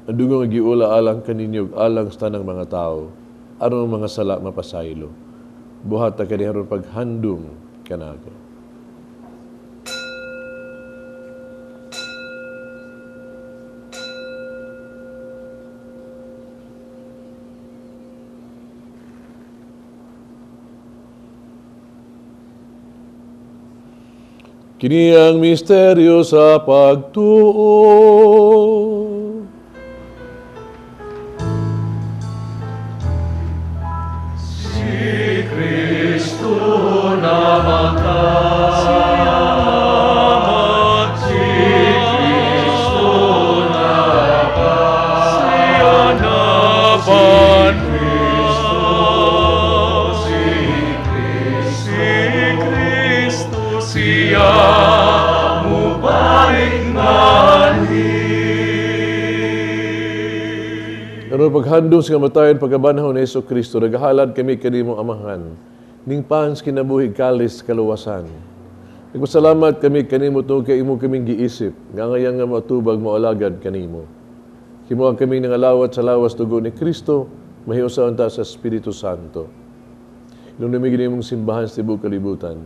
ang dugo nga giula alang kaninyo ug alang sa tanang mga tawo, aron mga sala mapasaylo. Buhata kani aron paghandom kanako. Kini ang misteryo sa pagtuo. Si Kristo namatay, si Kristo nabanhaw, si Kristo siya mubalik nganhi. Aron paghandom sa kamatayon pagkabanhaw ni Hesus Kristo, naghalad kami kanimo Amahan, ning pans kinabuhi kalis kaluwasan. Nagpasalamat kami kanimo tungod kay imo kaming giisip, nga ngayang nga matubag moalagad kanimo. Himo kami nangalawat sa lawas dugo ni Kristo, mahiusaon ta sa Espiritu Santo. Hinumdumi imong simbahan sa tibuok kalibutan.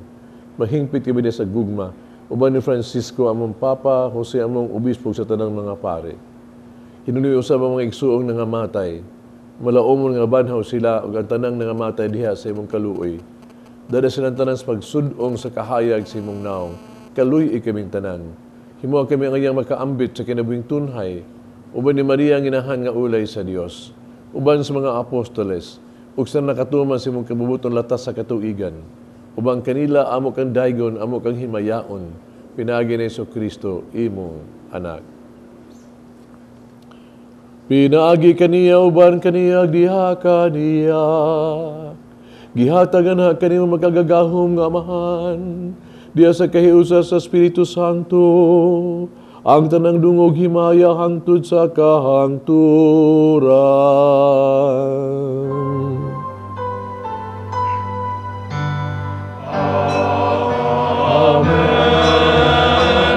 Mahingpit kami sa gugma, uban ni Francisco among Papa, Jose among Obispo sa tanang mga pare. Hinumdumi usab ang mga igsuong nangamatay, malaumon nga banhaw sila ug ang tanang nangamatay diha sa imong kaluoy. Dada silang tanan sa pagsud-ong sa kahayag sa imong naong, kaluy-i kaming tanan. Himoa kami ang iyang makaambit sa kinabuhing tunhay, uban ni Maria ang inahan nga ulay sa Dios, uban sa mga apostoles, ug sa nakatuman sa imong kabubuton latas sa katuigan, uban kanila amo kang daygon, amo kang himayaon, pinaagi ni Hesus Kristo imong anak. Pinaagi kaniya uban kaniya diha kaniya, gihatagan ha kanimo magagagahom nga Amahan, diha sa kahiusa sa Espiritu Santo, ang tanang dungog himaya hangtod sa kahangturan. Amen.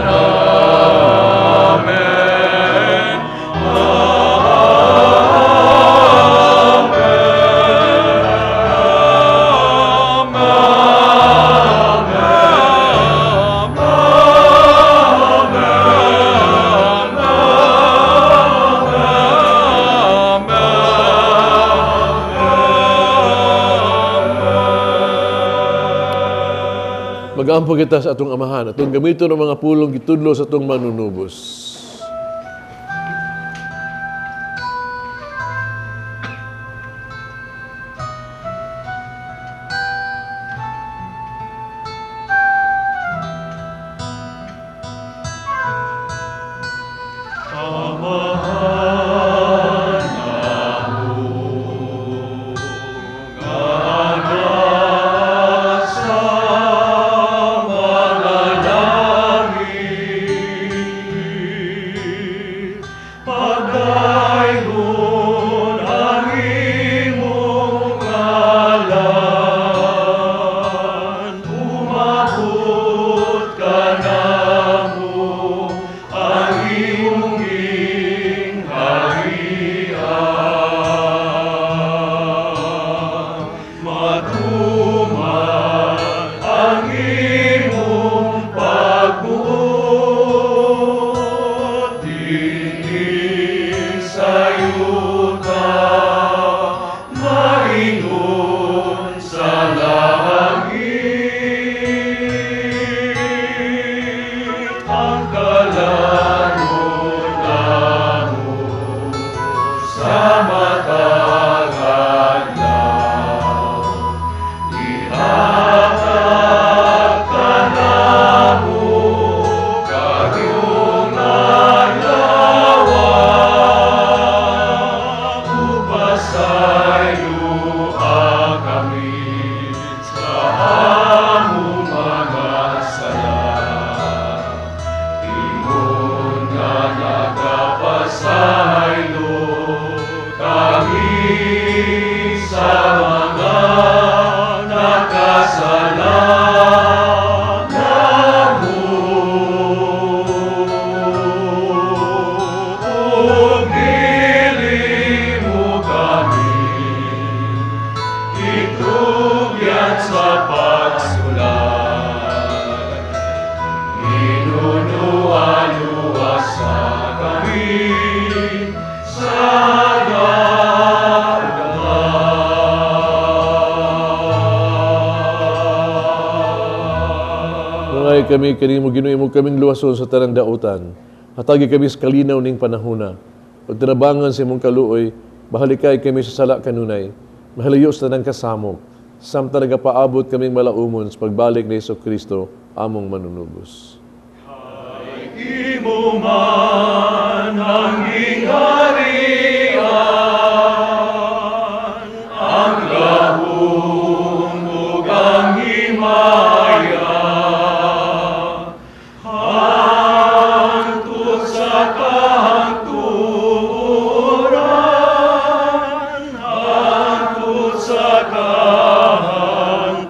Amen. Mag-ampo kita sa atong Amahan, atong gamiton ang mga pulong gitudlo sa atong manunubos. Maluoy kami kanimo Ginoo, imo kaming luwason sa tanang dautan. Hatagi kami sa kalinaw ning panahona. Pagtinabangan sa imong kaluoy, bahalikay kami sa sala kanunay. Mahalayo sa tanang kasamok. Samtang nagapaabot kaming malaumon sa pagbalik ni Hesus Kristo, among manunubos. Kay imo man ang gingharian, ang gahom ug ang himaya, hangtod sa kahangturan, hangtod sa kahangturan.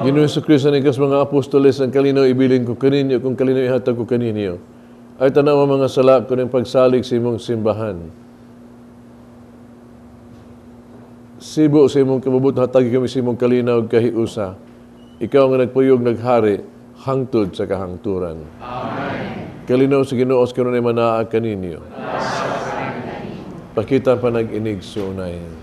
Ginoo Hesus Kristo, ang mga apostoles, ang kalinaw ibilin ko kaninyo, kung kalinaw ihatag ko kaninyo, ay tanaw ang mga sala ko ng pagsalig sa imong simbahan. Sibo sa imong kabubut, hatagi kami sa imong kalinaw kahiusa. Ikaw nga nagpuyog, naghari, hangtod sa kahangturan. Amen. Kalinaw sa Ginoo, sa kanunay manaa kaninyo. Pakita pa nag-inig sa unay.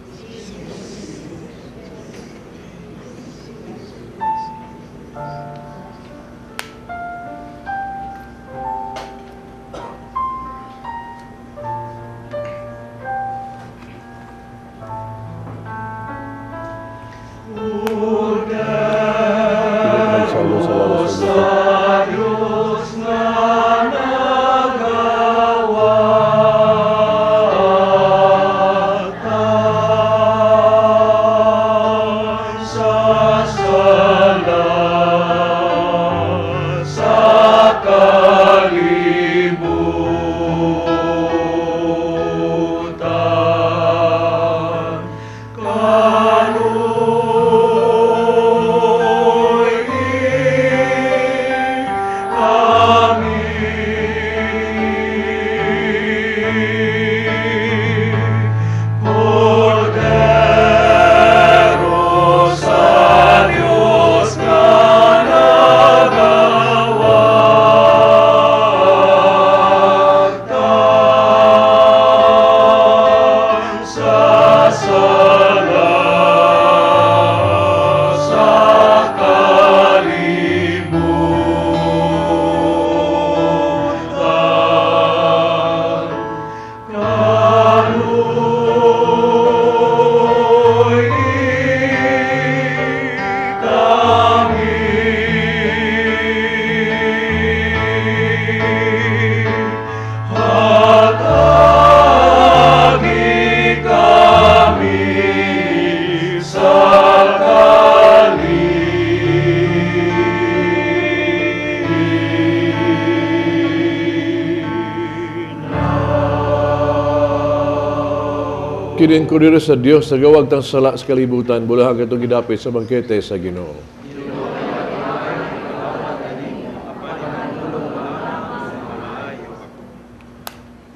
Kini ang kordero sa Dios sa gawag tang sala sa kalibutan, bulahan katong gidapit sa bangkete sa Ginoo.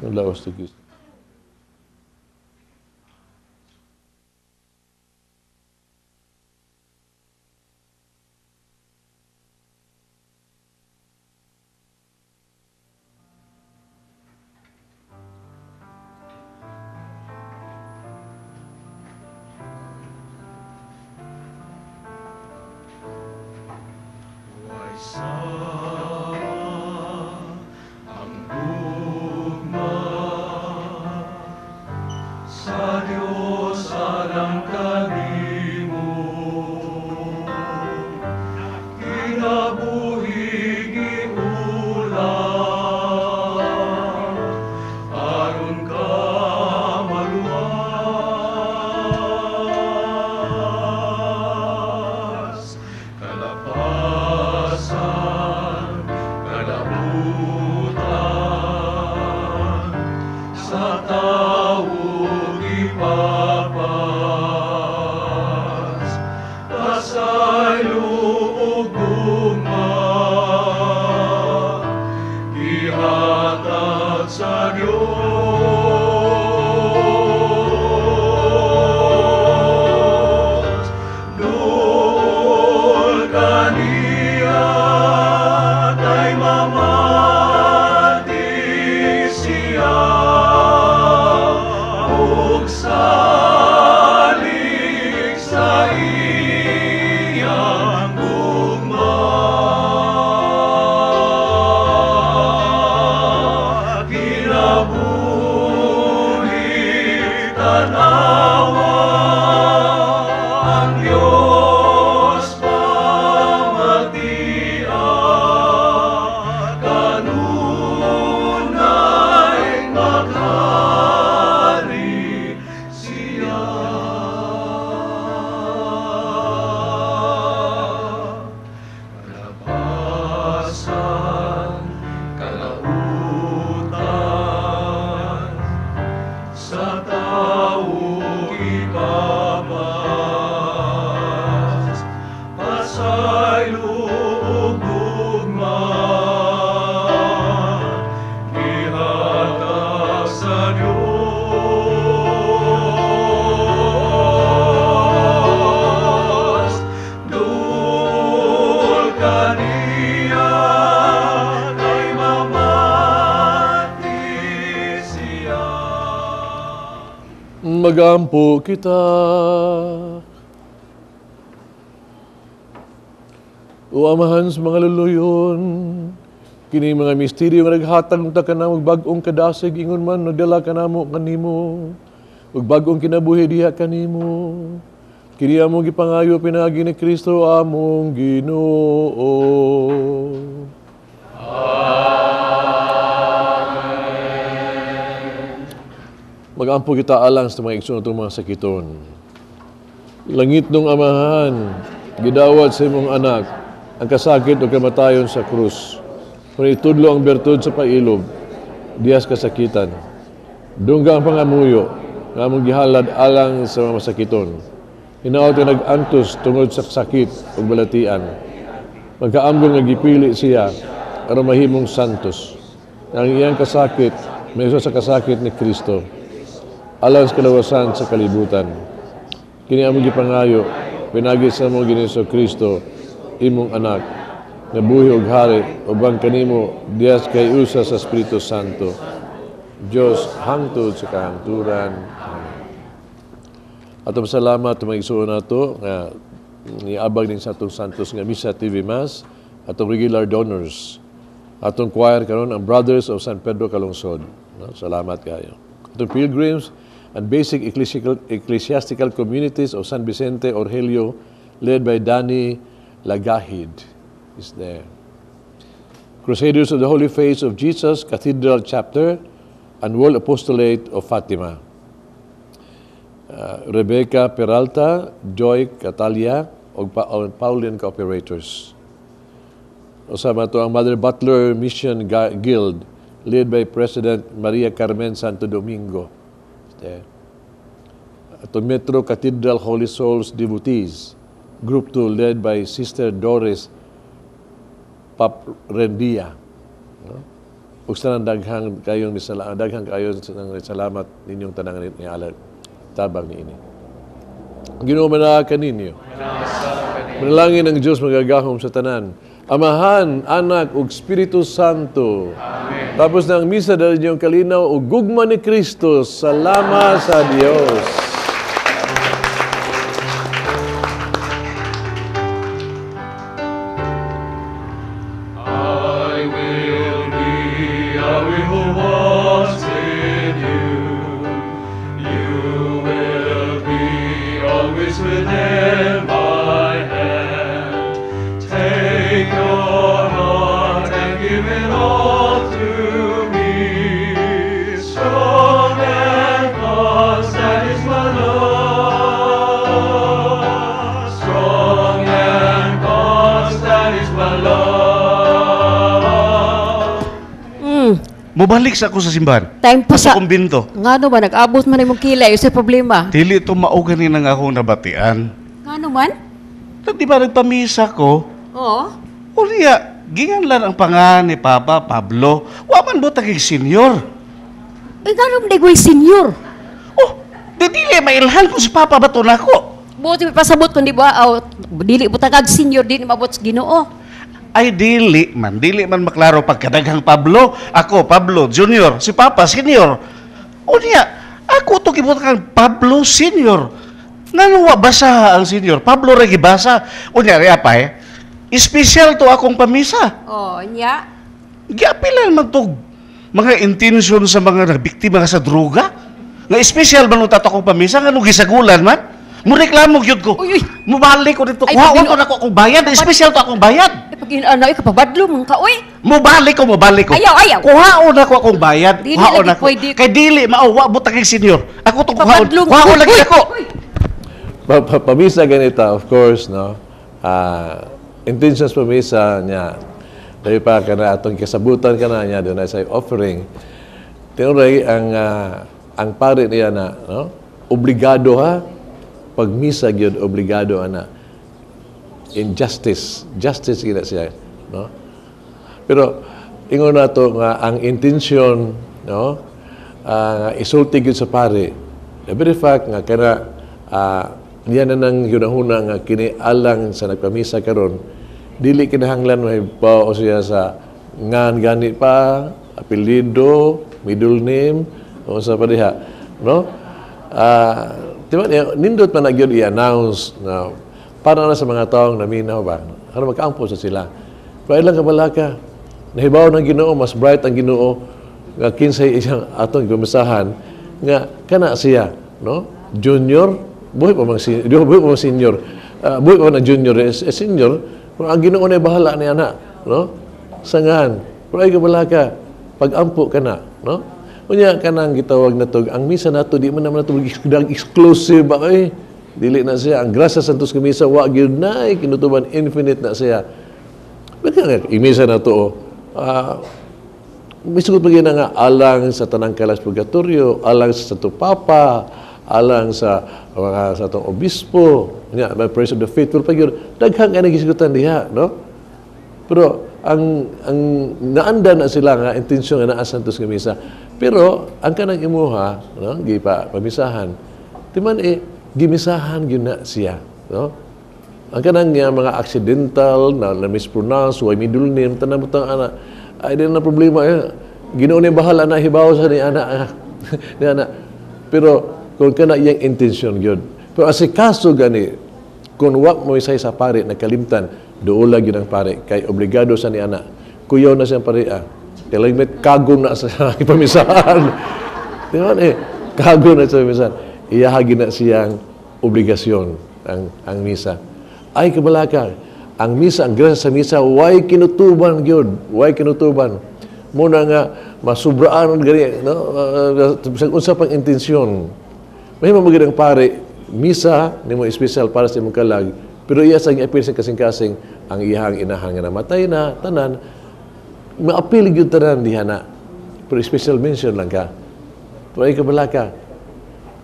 Ang lawas ti Kristo. Salig sa Kabuhi, tanawa, ang Diyos pamatia, kanunay maghari siya. Kalapasan, kalautan, sa tao gitabas, pasaylo ug gugma, gihatag sa Diyos. Duol kaniya kay mamati siya. Magampo kita. O Amahan sa mga luluyon, kini mga misteryo nga naghatag unta kanamo og bag-ong kadasig, ingon man nagdala kanamo kanimo ug bag-ong kinabuhi diha kanimo. Kini among gipangayo pinaagi ni Kristo among Ginoo. Amen. Magampo kita alang sa mga igsoon atong mga sakiton. Langit nung Amahan, gidawat sa imong anak ang kasakit o kamatayon sa krus. Kung itudlo ang bertud sa pailob, diyas kasakitan. Dungga ang pangamuyo, nga among gihalad alang sa mga masakiton. Hinaot nga nag-antos tungod sa sakit ug balatian. Magkaambong nga gipili siya aron mahimong santos. Ang iyang kasakit, may usa sa kasakit ni Kristo, alang sa kalawasan sa kalibutan. Kini among gipangayo, pinagi sa among Ginoong Hesus Kristo, imong anak, nga buhi og hari uban kanimo dias kay usa sa Espiritu Santo. Dios hangtod sa kahangturan. Amen. Atong salamat mga igsoon nato nga niabag ning sa atong Santos nga Misa TV Mass, atong regular donors, atong choir karon ang Brothers of San Pedro Calungsod. No? Salamat kayo. Atong pilgrims and basic ecclesiastical communities of San Vicente Orgelio, led by Danny Lagahid, is there. Crusaders of the Holy Face of Jesus, Cathedral Chapter, and World Apostolate of Fatima. Rebecca Peralta, Joy Catalia, og Pauline Cooperators. Usama to ang Mother Butler Mission Guild, led by President Maria Carmen Santo Domingo. There. Ato Metro Cathedral Holy Souls Devotees, Group 2, led by Sister Doris Paprendia. No? Ug sa daghang kayong daghang kayo salamat ninyong tanang ni alag tabang niini. Ang Ginoo manaa kaninyo. Manalangin ang Dios magagahom sa tanan. Amahan, Anak ug Espiritu Santo. Amen. Tapos na ang misa dahil niyong kalinaw ug gugma ni Kristo. Salamat sa Dios. I will be Yahweh who walks with you. You will be always within my hand. Take your heart and give it all to me. Strong and constant is my love. Strong and constant is my love. Mubalik sa ako sa simbahan. Time po sa kumbinto. Ngano ba nag-abot man imong kilay sa problema? Dili to mao gani nang akong nabatian. Ngano man? Di ba nagpamisa ko? Oo. Unya, gingan lang ang pangan ni Papa Pablo. Wa man mo tagig senior. Eh ngano man di senior? Oh, di dili mailhan ko si Papa bato nako. Buti pasabot kun di ba aw dili mo tagag senior dili mabot sa Ginoo. Ay dili man maklaro pagkadaghang Pablo. Ako Pablo Junior, si Papa Senior. Unya, ako to gibutangan Pablo Senior. Ngano wa basa ang senior? Pablo ra gibasa. Unya ri apay. Espesyal to akong pamisa. Oh, nya. Giapilan man tog Mga intensyon sa mga biktima sa droga. Nga espesyal man unta akong pamisa nga nung gisagulan man. Mo reklamo gyud ko. Uy, uy. Mubalik ko dito. Ay, Kuha pag ko na ko akong bayad. Espesyal to akong bayad. Ay, pag ano, ay, kapabadlo man ka, uy. Mubalik ko, mubalik ko. Ayaw, ayaw. Kuhaon na ko akong bayad. Dili Kuhaon lagi na ko. pwede. Kay dili mao wa butang senior. Ako to kuhaon. Papadlong. Kuhaon lagi Uy, ako. uy. Pamisa ganita, of course, no? Intentions pamisa niya. Dahil pa ka na atong kasabutan ka na niya, doon na sa offering. Tinuray ang pare niya na, no? Obligado ha. Pag misa gyud obligado ana. Injustice, justice gina siya, no? Pero ingon nato nga ang intention, no? Isulti gyud sa pare. The very fact nga kana niya na nang hunahuna nga kini alang sa nagpamisa karon, dili kinahanglan mahibaw siya sa ngan gani pa, apelyido, middle name, o sa pa diha, no? Di ba, nindot man na gyud i-announce na para na sa mga taong naminaw ba, aron makaampo sa sila. Pero ilang kabalaka, nahibaw ng Ginoo, mas bright ang Ginoo nga kinsay isang atong gamisahan nga kana siya, no? Junior, buhi pa mang buhi pa mang senior. Buhi pa man ang junior, senior, pero ang Ginoo na bahala ni ana, no? Sangan, pero ay kabalaka, pag-ampo ka na, no? Unya kanang gitawag na to, ang misa nato di man naman nato exclusive ba kay dili na siya ang grasya sa Santos Misa wa gyud na kinutuban, infinite na siya. Baka nga imisa na to, misugot pa gyud na nga alang sa tanang kalas purgatorio, alang sa Santo Papa, alang sa mga sa atong obispo, nya by praise of the faithful pa gyud, daghang kay nagisgutan diha, no? Pero ang naanda na sila nga intensyon nga naa sa Santos nga misa. Pero ang kanang imuha, no, gipa pamisahan. Timan gimisahan gyud na siya, no? Ang kanang nga mga accidental na mispronounce, way middle name, tanan butang ana, ay di na problema eh. Ginoo ni bahala na hibaw sa ni ana. Ni ana. Pero kung kana iyang intensyon gyud. Pero asikaso gani kung wa mo isay sa pare nakalimtan, duola gyud ang pare kay obligado sa ni ana. Kuyaw na siyang pare ah. Kay kagong na sa pamisahan. Di ba eh? Kagong na sa pamisahan. Iyahagi na siyang obligasyon ang misa. Ay kabalaka, ang misa, ang grasya sa misa, way kinutuban gyud, way kinutuban. Muna nga masubraan gani, no? Sa unsa pang intensyon. Mahimo mo gyud ang pare, misa nimo espesyal para sa imong kalag, pero iya sa apil sa kasing-kasing ang iyahang inahan nga namatay na tanan, maapil gyud tanan diha na. Pero special mention lang ka. Pero ay kabalaka,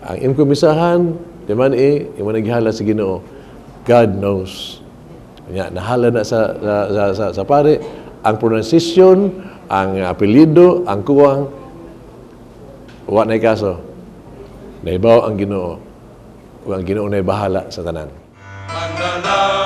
ang imong misahan, di man imo naghala sa Ginoo. God knows. Nya nahala na sa pare ang pronunciation, ang apelyido, ang kuwang, wa nay kaso. Naibaw ang Ginoo. Ug ang Ginoo nay bahala sa tanan. Manalangin